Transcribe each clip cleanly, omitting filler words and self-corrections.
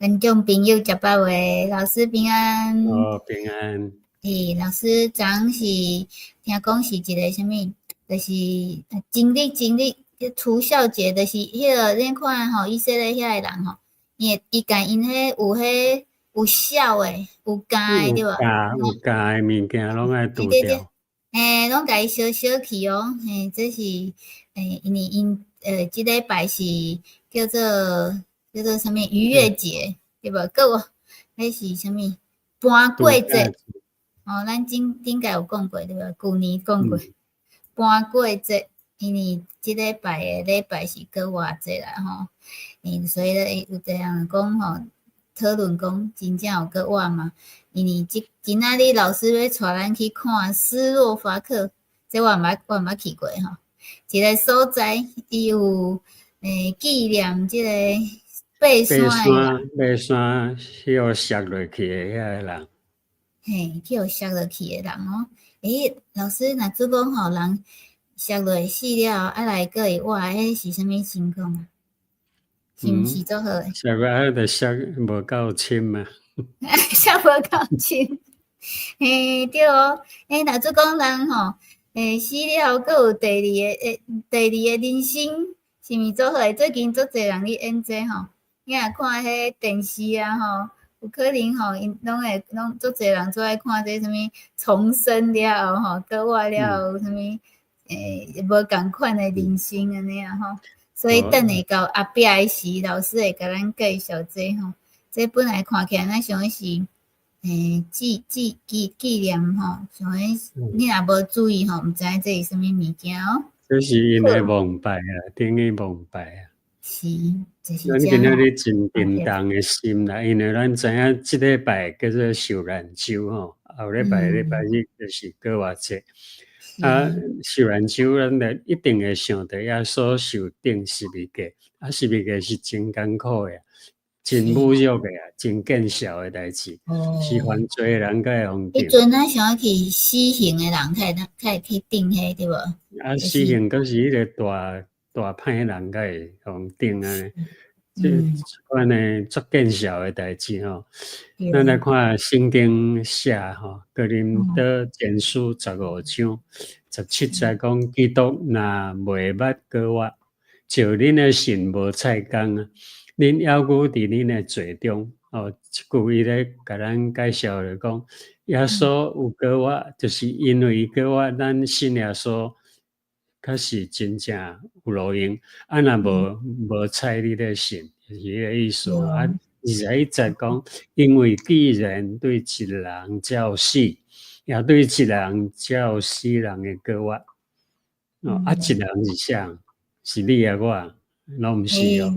觀眾朋友食飽未？老師平安。哦，平安。欸，老師昨昏是聽講是一个啥物，就是經歷經歷，除酵節，就是彼個恁看吼，以色列遐个人吼，伊會伊共𪜶彼有彼有酵的，有酵的對無？有酵的物件攏愛除掉。嘿，攏共伊燒燒去哦，嘿，這是欸，因為𪜶這禮拜是叫做啥物逾越節，對無？閣有彼是啥物盤過節？哦，咱頂頂擺有講過對無？舊年講過盤過節，因為這禮拜的禮拜是復活節啦吼，欸，所以咧有濟人講吼，討論講真正有復活嗎？因為這今仔日老師欲帶咱去看斯洛伐克，這我毋捌去過吼，一个所在，伊有紀念這個爬山的爬山去予摔落去的遐個人。嘿，去予摔落去的人哦。欸，老師，若做講吼，人摔落死了，啊來閣會活，彼是啥物情況啊？是毋是足好的？摔落啊，就摔無夠深啊。摔無夠深，嘿，對哦。欸，若做講人吼，欸，死了閣有第二个，欸，第二個人生，是毋是足好的？最近足濟人咧演這吼，你若看彼電視啊吼，有可能吼，𪜶攏會攏足濟人做愛看這啥物重生了後吼，閣活了後啥物，欸，無仝款的人生按呢啊吼。所以等下到後壁的時，老師會共咱介紹這吼。這本來看起來咱想講是，欸，紀紀紀紀念吼，想講你若無注意吼，毋知影這是啥物物件哦。這是𪜶的墓拜啊，等於墓拜啊。是，就是咱今仔日真沉重的心啦，因為咱知影這禮拜叫做受難週吼，後禮拜禮拜日就是復活節。啊，受難週咱就一定會想著耶穌受釘十字架，啊，十字架是真艱苦的，真侮辱的啊，真見笑的代誌，是犯罪的人才會予釘。彼陣咱想去死刑的人較會去釘彼對無？啊，死刑閣是彼個大大歹人才會予釘按呢，這款的足見笑的代誌吼。咱來看聖經寫吼，哥林多前書15章17節講，基督若袂捌復活，照恁的信無彩工啊，恁猶閣佇恁的罪中。哦，這句伊咧共咱介紹咧講，耶穌有復活，就是因為伊復活，咱信耶穌確實真正有路用。啊，若無無彩你咧信，是彼個意思。啊，21節講，因為既然對一人照死，也對一人照死人的復活。哦，啊，一人是啥？是你抑我，攏毋是哦。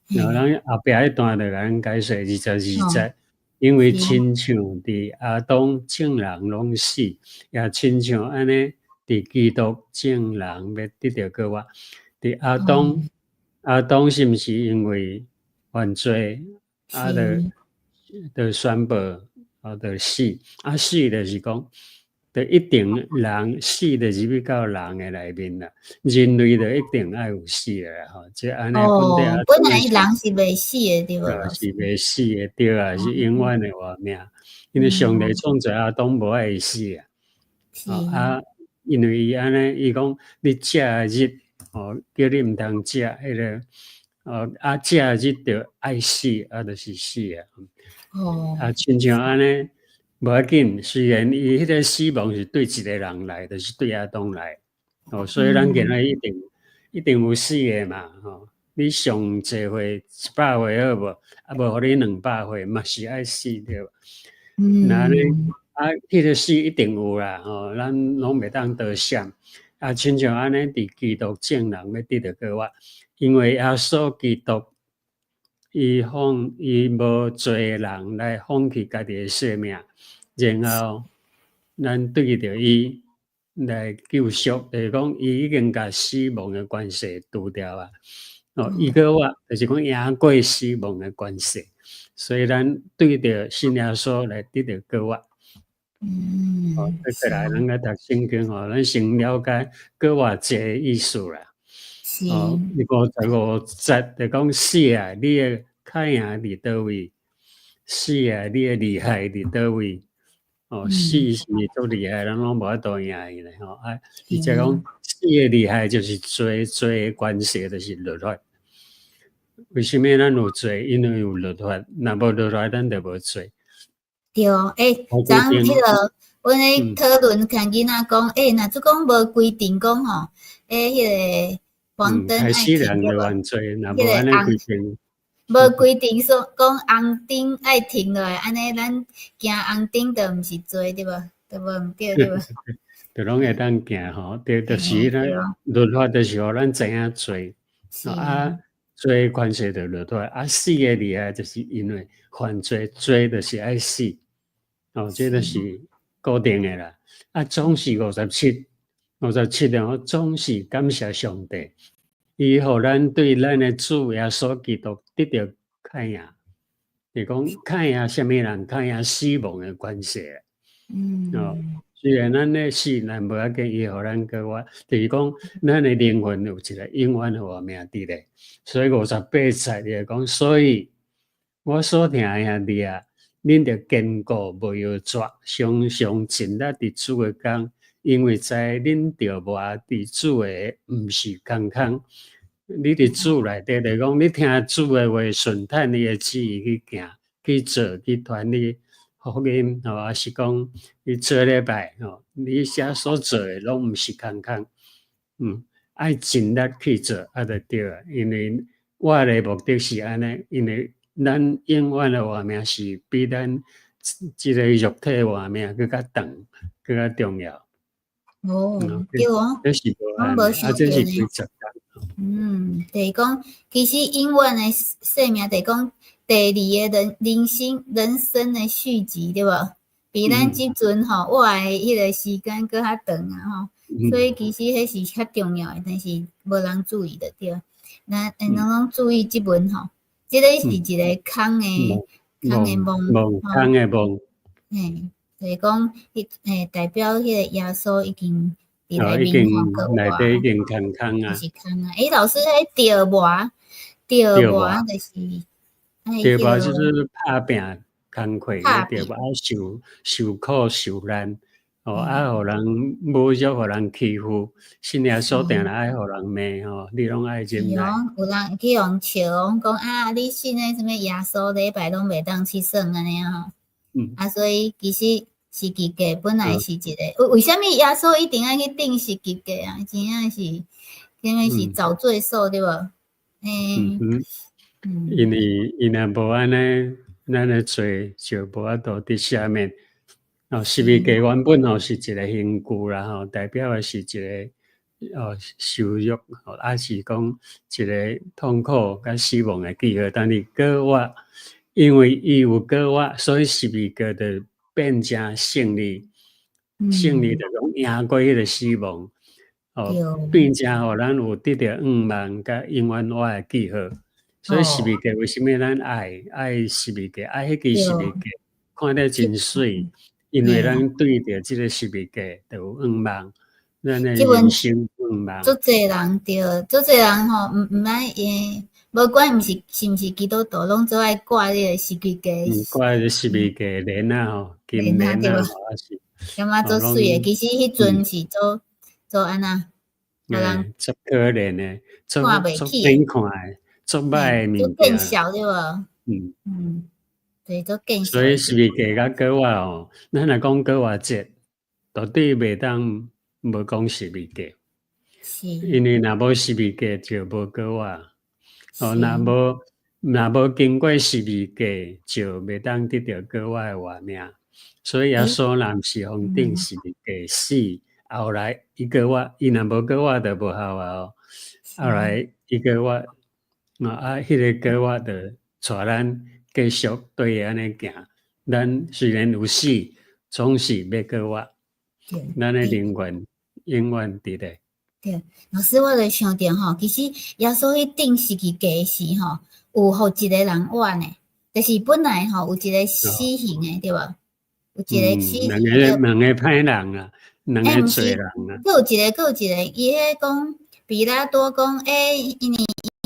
然後咱後壁彼段就共咱解說22節，因為親像佇亞當眾人攏死，也親像按呢佇基督眾人欲得著復活。佇亞當，亞當是毋是因為犯罪，啊，就就宣布啊，就死，啊死就是講，就一定人死就入去到人的內面啦，人類就一定愛有死的啦吼，這按呢哦，本來人是袂死的對無？是袂死的，對啊，是永遠的活命。因為上帝創造亞當無愛伊死啊，啊，因為伊按呢，伊講你食的日，哦，叫你毋通食彼个，哦，啊，食的日就愛死，啊，就是死啊。啊，親像按呢，無要緊，雖然伊彼個死亡是對一個人來，就是對亞當來，哦，所以咱今仔一定一定有死的嘛，吼。你上濟歲100歲好無？啊，無予你200歲嘛是愛死對無？那按呢，啊，彼個死一定有啦，吼，咱攏袂當逃閃。啊，親像按呢，佇基督眾人欲得著復活，因為耶穌基督，伊放伊無罪的人來放棄家己的性命，然後咱對著伊來救贖，就是講伊已經共死亡的權勢除掉啊。哦，伊閣活，就是講贏過死亡的權勢，所以咱對著信耶穌來得著復活。哦，再過來，咱來讀聖經吼，咱先了解復活節的意思啦。哦，五十五節就講死啊，你的凱贏佇佗位？死啊，你的厲害佇佗位？哦，死是毋是足厲害，咱攏無法度贏伊咧吼。啊，伊才講死的厲害就是罪，罪的關係就是律法。為啥物咱有罪？因為有律法，若無律法，咱就無罪。對，欸，昨昏彼個，阮咧討論，牽囡仔講，欸，若做講無規定講吼，欸，彼個黃燈愛停，對無？若無按呢規定，無規定說講紅燈愛停落來，按呢咱行紅燈就毋是罪，對無？對無毋對，對無？就攏會當行吼，對，就是咱律法就是予咱知影罪，啊，罪關係著律法，啊，死的厲害就是因為犯罪，罪就是愛死。哦，這就是固定的啦。啊，總是57，57哦，總是感謝上帝，伊予咱對咱的主耶穌基督得著較贏。是講較贏啥物人？較贏死亡的關係。哦，雖然咱咧死，但無要緊，伊予咱閣活，就是講咱的靈魂有一個永遠的活命佇咧。所以58節伊會講，所以我所疼的兄弟啊，恁著堅固，無搖逝，常常盡力佇主的工，因為知恁著活佇主的毋是空空。你佇主內底來講，你聽主的話，順趁伊的旨意去行，去做，去傳你福音，吼，抑是講去做禮拜，吼，你遮所做的攏毋是空空，愛盡力去做，啊，就對啊，因為我的目的是按呢，因為咱永遠的活命是比咱這個肉體的活命閣較長，閣較重要。哦，對哦，這是無按呢，啊，這是幾十工。就是講，其實永遠的生命，就是講第二个人生的續集，對無？比咱這陣吼活的彼個時間閣較長啊吼，所以其實彼是較重要的，但是無人注意著對。咱咱攏注意這文吼，這个是一个空的空的夢，空的夢。嘿，就是講，彼代表彼个耶穌已經佇內面吼，內底已經空空啊。是空啊！欸，老師，彼著磨，著磨就是，著磨就是拍拚工課，著磨啊受苦受難，哦啊，予人侮辱，予人欺負，信耶穌定定愛予人罵吼，你攏愛忍耐。有人去予笑，講啊，你信的啥物耶穌，禮拜攏袂當去耍按呢吼。啊，所以其實十字架本來是一個，為啥物耶穌一定愛去釘十字架啊？真正是，因為是找罪受對無？欸，因為伊若無按呢，咱的罪就無法度得赦免。哦，十字架原本吼是一個刑具啦吼，代表的是一個哦受辱，抑是講一個痛苦佮死亡的記號。但是閣活，因為伊有閣活，所以十字架就變成勝利，勝利就講贏過彼個死亡，哦，變成予咱有得著向望佮永遠活的記號。所以十字架為啥物咱愛愛十字架，愛彼支十字架，看得真媠，因為咱對著這個十字架就有向望，咱的人生向望。足濟人對，足濟人吼，毋愛因，無管毋是是毋是基督徒，攏總愛掛彼個十字架。掛個十字架鏈仔吼，金鏈仔吼，抑是。感覺足媠的，其實彼陣是做做按怎？予人足可憐的，足足難看的，足歹的物件。足見笑對無？嗯。對，足見笑。所以十字架佮閣活吼，咱若講閣活節，絕對袂當無講十字架。因為若無十字架就無閣活。哦，若無經過十字架，就袂當得著閣活的活命。所以耶穌若毋是予釘十字架死，後來伊閣活，伊若無閣活就無效啊哦。後來伊閣活，啊，彼个閣活就帶咱繼續對伊按呢行。咱雖然有死，總是欲閣活。咱的靈魂永遠佇咧。對，老師，我就想著吼，其實耶穌去釘十字架時吼，有予一個人活呢，就是本來吼有一個死刑的，對無？有一個死刑。兩個歹人啊，兩個罪人啊。閣有一個，閣有一個，伊彼講彼拉多講，欸，因為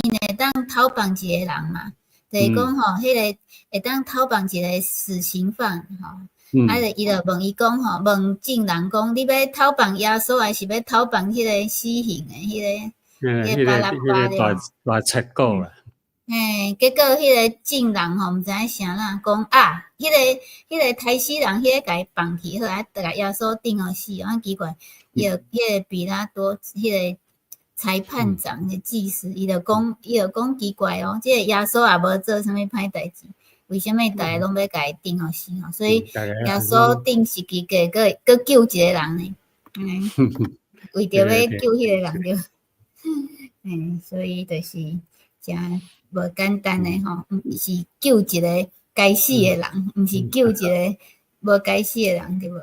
𪜶會當偷放一個人嘛，就是講吼，彼個會當偷放一個死刑犯吼，啊，就伊就問伊講吼，問眾人講，你欲偷放耶穌，還是欲偷放彼個死刑的彼個彼個巴拉巴彼個大大賊狗啦。嘿，結果彼個眾人吼，毋知影啥啦，講啊，彼個刣死人，彼個共伊放去好，啊，就共耶穌釘予死，啊奇怪，伊就彼個彼拉多，彼個裁判長的祭司，伊就講奇怪哦，這個耶穌也無做啥物歹代誌，為啥物逐家攏欲共伊釘予死吼？所以耶穌釘十字架，閣閣救一個人呢，為著欲救彼個人著，所以就是誠無簡單的吼，是救一個該死的人，毋是救一個無該死的人，對無？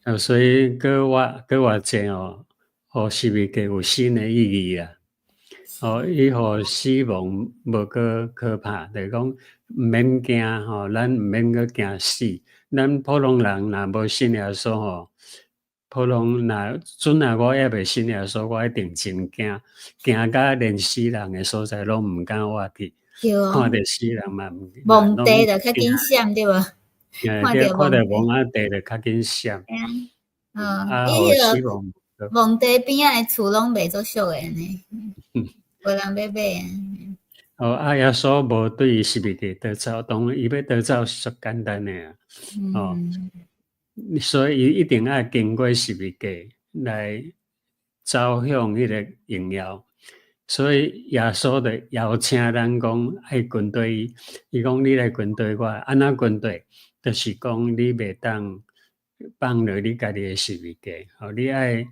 啊，所以閣偌閣偌濟哦，予十字架有新的意義啊！哦，伊予死亡無閣可怕，就是講毋免驚吼，咱毋免閣驚死。咱普通人若無信耶穌吼，普通若陣若我猶未信耶穌，我一定真驚，驚甲連死人的所在攏毋敢活去。看著死人嘛，墓地就較緊閃對無？看著墓仔地就較緊閃。嗯，伊彼個墓地邊仔的厝攏賣足俗的呢，無人欲買啊。哦，啊，耶穌無對十字架逃走，當然伊欲逃走是足簡單的啊。哦，所以伊一定愛經過十字架來走向彼個榮耀。所以耶穌就邀請咱講愛跟隨伊，伊講你來跟隨我，按怎跟隨？就是講你袂當放落你家己的十字架，哦，你愛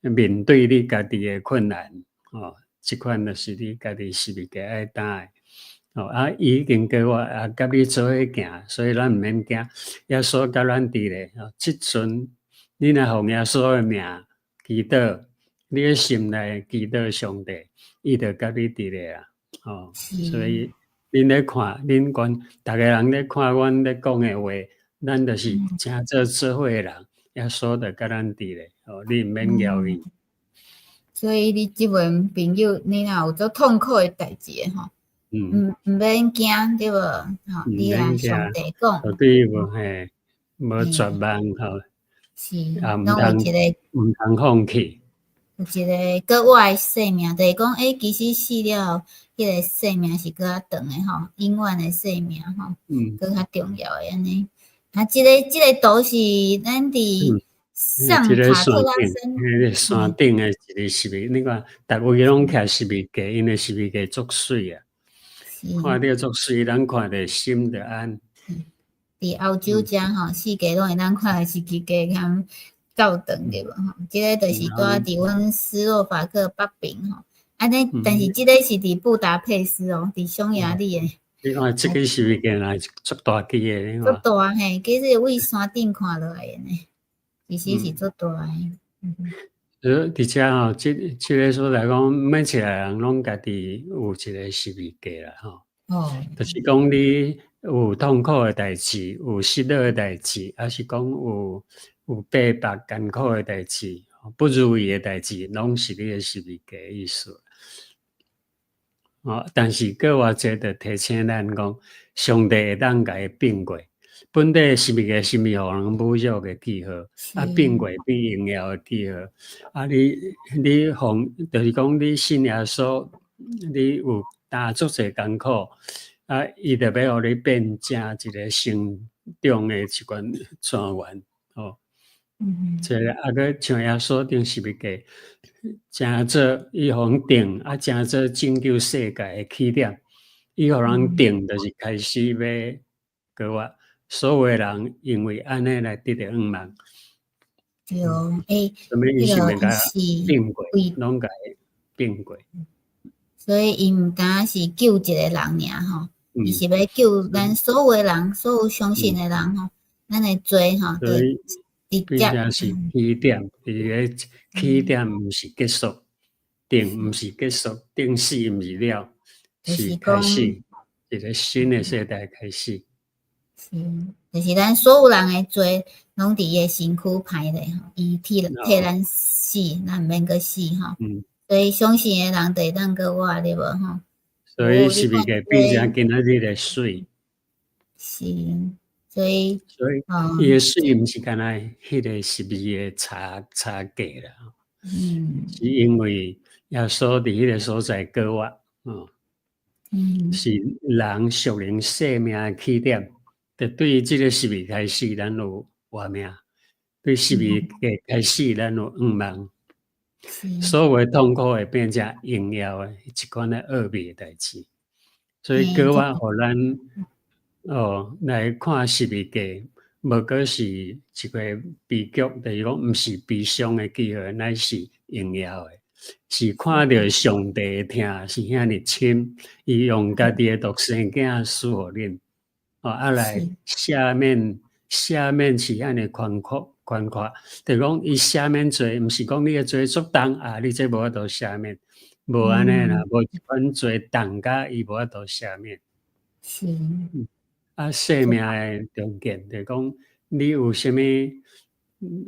面對你家己的困難，哦，這款就是你家己十字架愛擔的，哦，啊，伊已經叫我啊，佮你做伙行，所以咱毋免驚。耶穌佮咱佇咧，哦，這陣你若奉耶穌的名祈禱，你的心內祈禱上帝，伊就佮你佇咧啊，哦，所以恁咧看，恁管逐个人咧看阮咧講的話，咱就是誠做做伙的人，耶穌就佮咱佇咧，哦，你毋免猶豫。所以你這位朋友，你若有足痛苦的代誌的吼，毋免驚對無？吼，你共上帝講，對無嘿，無絕望吼，是，攏有一個毋通放棄。有一個閣活的生命，就是講，欸，其實死了，彼個生命是閣較長的吼，永遠的生命吼，閣較重要的按呢。啊，這個圖是咱佇上塔特拉山，彼個山頂的一個十字，你看，逐位攏徛十字架，因為十字架足媠啊，看著足媠，咱看著心就安。佇歐洲遮吼，四界攏會當看著十字架共教堂對無吼？這個就是佇佇阮斯洛伐克北邊吼。按呢，但是這個是佇布達佩斯哦，佇匈牙利的。你看這個十字架若足大支的，足大嘿，其實位山頂看落來的呢，其實是足大的。佇遮吼，這個所在講，每一個人攏家己有一個十字架啦吼。就是講你有痛苦的代誌，有失落的代誌，抑是講有逼迫艱苦的代誌，不如意的代誌，攏是你的十字架意思。哦，但是閣偌濟就提醒咱講，上帝會當共伊變過。本底十字架是毋是予人侮辱的記號，啊變過變榮耀的記號。啊你奉就是講你信耶穌，你有擔足濟艱苦，啊伊就欲予你變成一個成長的一款泉源，哦。這個啊，閣像耶穌釘十字架，成做伊予人釘，啊成做拯救世界的起點。伊予人釘，就是開始欲閣活，所有的人因為按呢來得著向望。對，欸，啥物伊是彼袂共個是變過，為攏共伊變過。所以伊毋敢是救一個人爾吼，伊是欲救咱所有的人，所有相信的人吼，咱的罪吼，所以直接變成是起點，伊個起點毋是結束，釘毋是結束，釘死毋是了，是開始，一個新的世代開始。是，就是咱所有人的罪，攏佇伊的身軀歹咧吼，伊替咱死，咱毋免閣死吼。所以相信的人就會當閣活對無吼？所以十字架變成今仔日的媠。是，所以，所以伊的媠毋是干焦彼个十字的差價啦，是因為耶穌佇彼個所在過活，哦，是人屬靈生命的起點，就對這個十字開始，咱有活命；對十字架開始，咱有向望。所有的痛苦會變成榮耀的一款的奧秘的代誌。所以閣我予咱哦來看十字架，無閣是一個悲劇，就是講毋是悲傷的記號，乃是榮耀的，是看著上帝的疼是遐爾深，伊用家己的獨生囝死予恁，哦啊來赦免，赦免是遐爾寬闊寬闊，就是講伊赦免罪，毋是講你的罪足重啊，你這無法度赦免，無按呢啦，無一款罪重甲伊無法度赦免。啊，生命的重建，就是講你有啥物？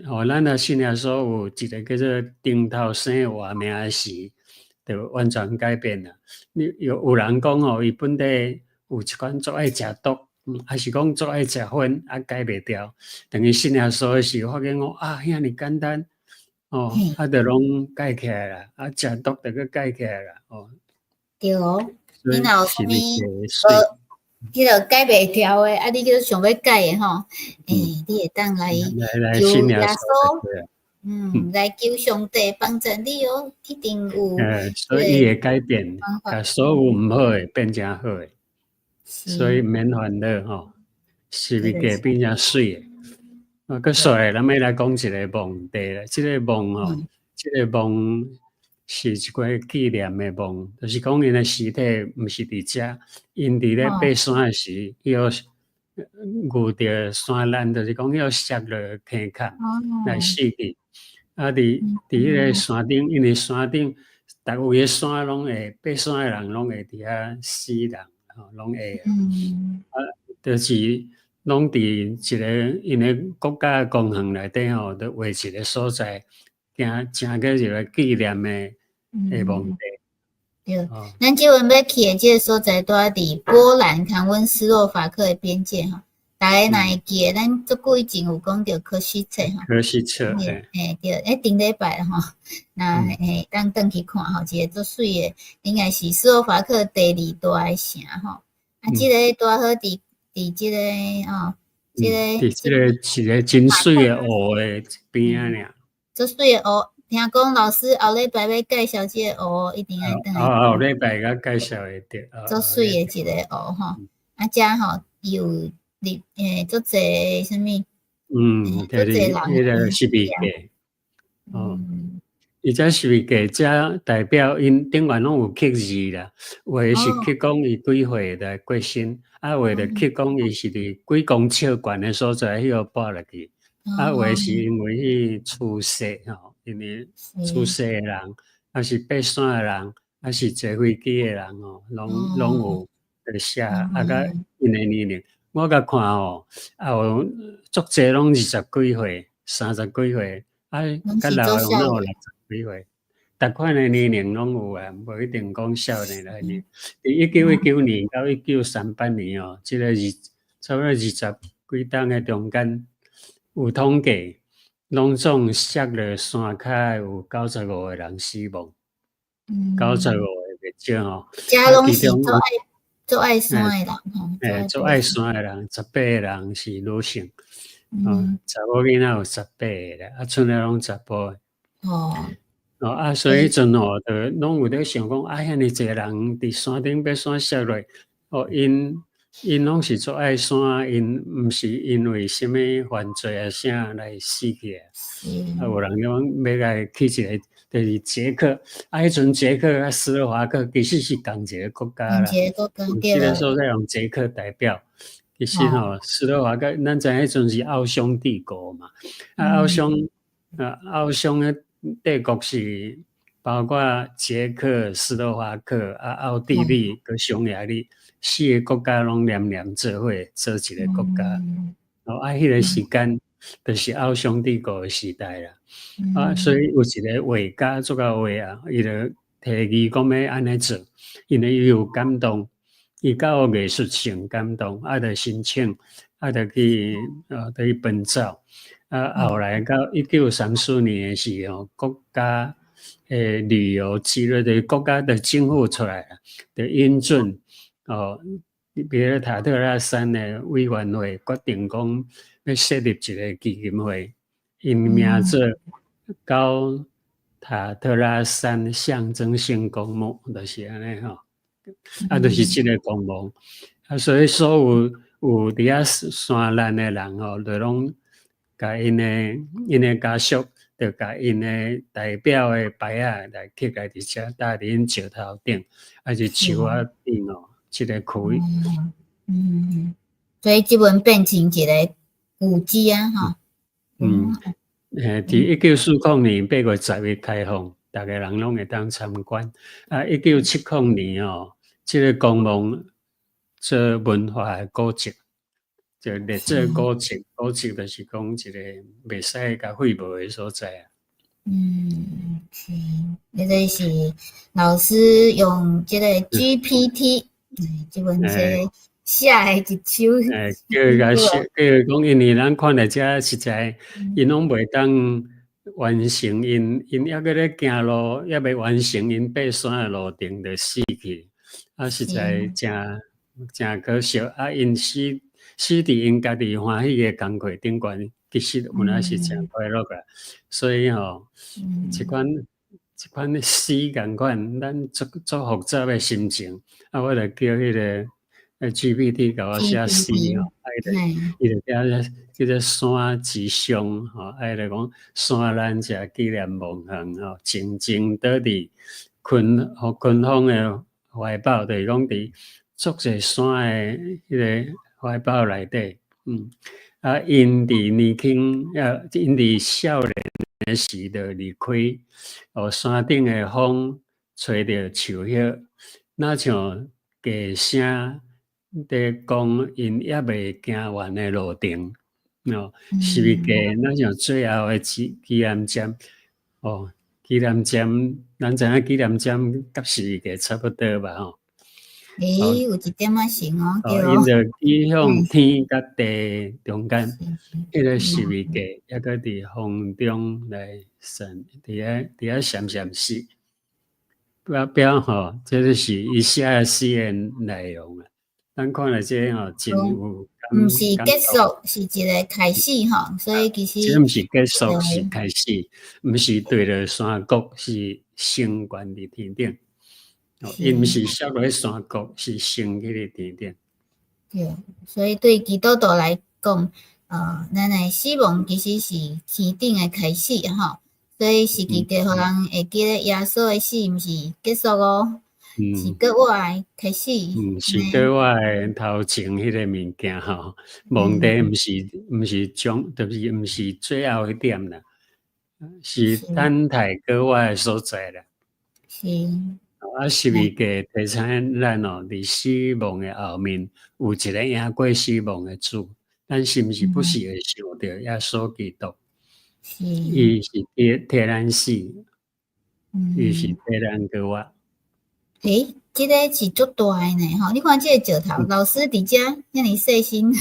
哦，咱若信耶穌有一個叫做重頭生活命的時，就完全改變啦。你有人講吼，伊本底有一款足愛食毒，還是講足愛食薰，啊改袂掉。等伊信耶穌的時，發現講啊，遐爾簡單，哦，啊，就攏改起來啦，啊，食毒就閣改起來啦，哦。對哦，你若有啥物彼個改袂掉的，啊，你閣想欲改的吼，欸，你會當來求耶穌，來求上帝幫助你哦，一定有。所以伊會改變，共所有毋好的變成好的，所以免煩惱吼，十字架變成媠的。啊，閣煞來，咱欲來講一個墓地啦，這個墓吼，這個墓是一個紀念的墓，就是講𪜶的屍體毋是佇遮，𪜶佇咧爬山的時，去予遇著山難，就是講去予摔落坑坎來死去。啊，佇彼個山頂，因為山頂逐位的山攏會爬山的人攏會佇遐死人，吼，攏會。啊，就是攏佇一個𪜶的國家公園內底吼，就畫一個所在，行成做一個紀念的墓地。對，咱這陣欲去的這个所在，拄仔佇波蘭佮阮斯洛伐克的邊界吼。逐家若會記得，咱足久以前有講著柯西冊吼。柯西冊，嘿，對，欸，頂禮拜吼，若會當轉去看吼，一個足媠的，應該是斯洛伐克第二大的城吼。啊，這个拄好佇這个哦，這个佇這个一個真媠的湖的邊仔爾。足媠的湖，聽講老師後禮拜欲介紹這个湖，一定愛轉來。哦，後禮拜才介紹會著。足媠的一个湖吼，啊，遮吼伊有佇欸足濟啥物？就是彼个十字架。哦，伊這十字架遮代表𪜶頂懸攏有刻字啦，有的是刻講伊幾歲來過身，啊，有的就刻講伊是佇幾公尺懸的所在彼予跋落去，啊，有的是因為去出世吼，因為出世的人，抑是爬山的人，抑是坐飛機的人吼，攏有佇寫，啊，佮𪜶的年齡，我共看吼，也有足濟攏20幾歲、30幾歲，啊，較老的攏有60幾歲，逐款的年齡攏有啊，無一定講少年來年。佇1919年到1938年哦，這个差不多20幾冬的中間，有統計，攏總摔落山跤有95個人死亡，95個袂少吼。遮攏是足愛山的人吼。欸，足愛山的人，18個人是女性，哦，查某囡仔有18個啦，啊，賰的攏查埔的。哦，啊，所以彼陣吼，就攏有咧想講，啊，遐爾濟人佇山頂爬山摔落，哦，𪜶攏是足愛山，𪜶毋是因為啥物犯罪啊啥來死去啊。啊，有人講欲來去一個，就是捷克，啊，彼陣捷克佮斯洛伐克其實是仝一个國家啦。仝一个國家，對。這个所在用捷克代表，其實吼，斯洛伐克，咱知影彼陣是奧匈帝國嘛，啊，奧匈的帝國是包括捷克、斯洛伐克、啊，奧地利、佮匈牙利四个國家攏連做伙做一個國家。哦，啊，彼个時間就是奧匈帝國的時代啦。啊，所以有一個畫家足𠢕畫啊，伊就提議講欲按呢做，因為伊有感動，伊較有藝術性感動，啊，就申請，啊，就去奔走。啊，後來到1934年的時候，國家的旅遊之類的國家的政府出來，就引准哦，比如塔特拉山的委員會決定講欲設立一個基金會，𪜶名做高塔特拉山象徵性公墓，就是按呢吼，啊，就是這个公墓，啊，所以所有有佇遐山難的人吼，就攏共𪜶的家屬，就共𪜶的代表的牌仔來刻來佇遮，搭佇𪜶石頭頂，抑是樹仔頂哦，這个區。嗯，所以這陣變成一个古蹟啊，吼。嗯，佇1940年8月10日開放，逐个人攏會當參觀。啊，1970年哦，這个公墓做文化的古蹟，就列做古蹟，古蹟就是講一个袂使共廢無的所在啊。嗯，是，這个是老師用這个 GPT，這本這寫的一首。欸，叫伊共寫，叫伊講，因為咱看來遮實在，𪜶攏袂當完成，𪜶猶閣咧行路，猶未完成𪜶爬山的路程就死去，啊，實在誠誠可惜。啊，𪜶死佇𪜶家己歡喜的工課頂懸，其實有影是誠快樂啊。所以吼，這款詩仝款，咱足足複雜的心情，啊，我就叫彼个GPT 共我寫詩吼，啊，伊就寫叫做山之傷吼，啊，伊就講山難者紀念墓園吼，靜靜倒佇群峰的懷抱，就是講佇足濟山的彼个懷抱內底，啊，𪜶佇年輕，啊，𪜶佇少年的時就離開，哦，山頂的風吹著樹葉，若像雞聲佇講𪜶猶未行完的路程，哦，十字架若像最後的紀念站，哦，紀念站，咱知影紀念站佮十字架差不多吧吼。欸，有一點仔像哦，哦，𪜶就指向天佮地中間，彼个十字架猶閣佇風中來閃，佇遐閃閃死。表表吼，這就是伊寫的詩的內容啊。咱看來這吼真有毋是結束，是一个開始吼，所以其實這毋是結束，是開始，毋是對著山谷，是升懸佇天頂。伊毋是摔落去山谷，是升去佇天頂。對，所以對基督徒來講，咱的死亡其實是天頂的開始吼。所以十字架予人會記得耶穌的死，毋是結束哦，是閣活的開始。嗯，是閣活的頭前彼个物件吼，問題毋是終，就是毋是最後彼點啦，是等待閣活的所在啦。是。啊，十字架提醒咱哦，佇死亡的後面有一个贏過死亡的主，咱是毋是不時會想著耶穌基督？是。伊伊是替咱死，伊是替咱閣活。欸，這个是足大的呢吼！你看這个石頭，老師佇遮遐爾細心，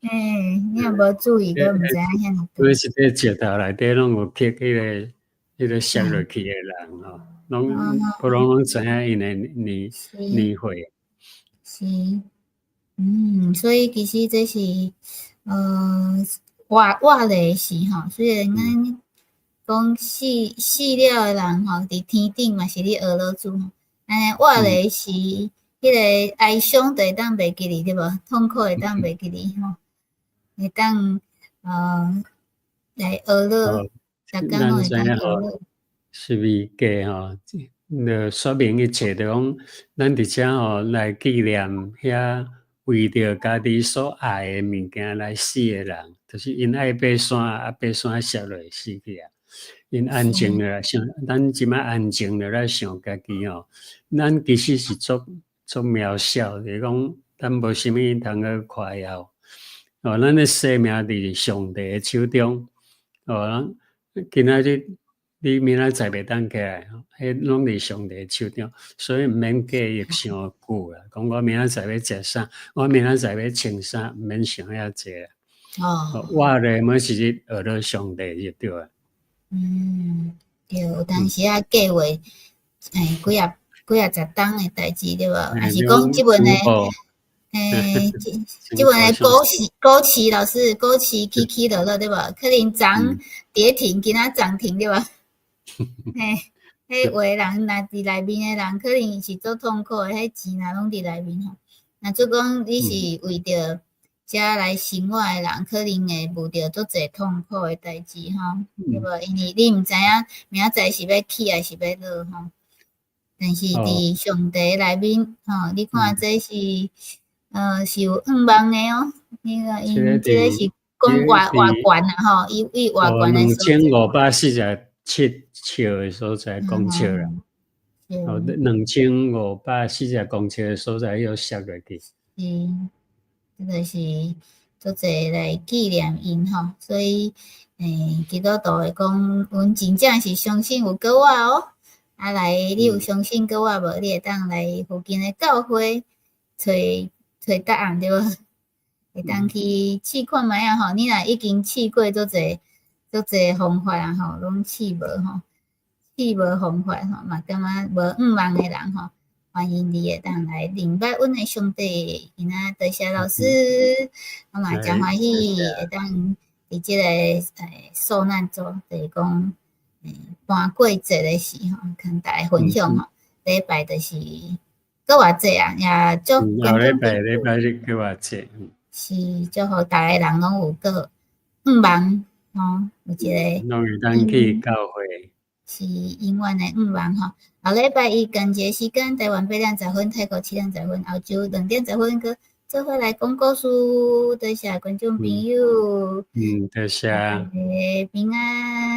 欸，你若無注意，閣毋知影遐爾大。每一個石頭內底攏有刻彼个摔落去的人吼，攏不攏攏知影𪜶的年歲。是，所以其實這是活活的時吼，雖然咱講死了的人吼，佇天頂嘛是咧學老主吼，按呢活的時，彼个哀傷就會當袂記得對無？痛苦會當袂記得吼，會當來學樂，逐工攏會當學樂。十字架吼，就說明一切，就講咱佇遮吼來紀念遐為著家己所愛的物件來死的人，就是𪜶愛爬山，啊爬山摔落死去啊。𪜶安靜落來想，咱這擺安靜落來想家己吼，咱其實是足足渺小，就是講咱無啥物通去誇耀。哦，咱的生命佇上帝的手中。哦，今仔日你明仔載袂當起來，彼攏佇上帝手中，所以毋免計較傷久啦。講我明仔載欲食啥，我明仔載欲穿啥，毋免想遐濟啦。活咧每一日學著上帝就對啊。嗯，對，有當時仔計劃，幾仔幾仔十冬的代誌對無？抑是講這陣的，這陣的股市老師，股市起起落落對無？可能昨跌停，今仔漲停對無？嘿，彼有的人若佇內面的人，可能是足痛苦的，彼錢若攏佇內面吼。若做講你是為著遮來生活的人，可能會遇著足濟痛苦的代誌吼，對無？因為你毋知影明仔載是欲起抑是欲落吼。但是佇上帝內面吼，你看這是是有願望的哦。你看𪜶這个是講偌偌懸啊吼，伊偌懸的所在。2547尺的所在，公尺啦。哦，2540公尺的所在，予摔落去。是，這個是足濟來紀念𪜶吼，所以基督徒會講，阮真正是相信有閣活哦。啊來，你有相信閣活無？你會當來附近的教會揣揣答案對無？會當去試看覓仔吼。你若已經試過足濟足濟方法啊吼，攏試無吼，試無方法吼，嘛感覺無向望的人吼，歡迎你會當來認捌阮的上帝。今仔多謝老師，我嘛誠歡喜會當佇這個受難週，就是講盤過節的時吼，跟大家分享吼。禮拜就是閣活節啊，也祝後禮拜禮拜日閣活節。是祝予逐个人攏有閣向望吼，有一個攏會當去教會。是永遠的向望吼。後禮拜一仝一个時間，台灣8點10分，泰國7點10分，澳洲2點10分，閣做伙來講故事。多謝觀眾朋友。嗯，多謝。平安。